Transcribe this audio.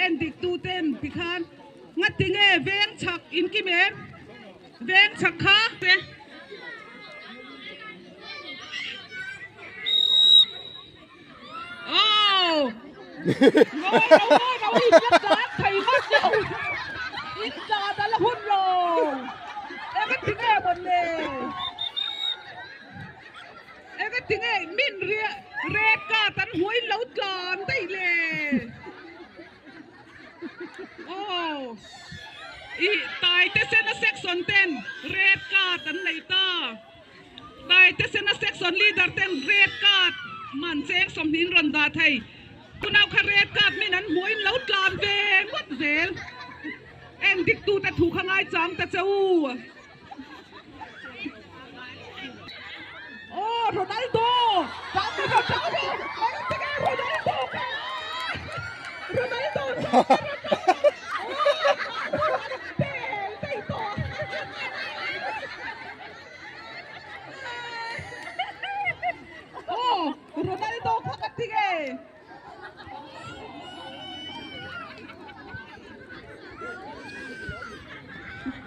En dik tu ten tikhan ngati nge veng chhak in kim em? Veng chhak kha te. Oh! Ngawi lo ngawi lo in la tlan thei vat lo. In tlan a la hun lo. Eng ti nge mawn le? Eng ti nge min red card an hmuh in lo tlan daih le? Aw i Taite Sena section ten red card an nei ta. Taite Sena section leader ten red card man cheng sawmhnih in rawn dah thei. Tunau kha red card min an hmuh in lo tlan ve ngawt zel. Endik tute thu kha ngaichang ta che u. Aw Ronaldo Ronaldo Ronaldo Ronaldo kha ka ti nge.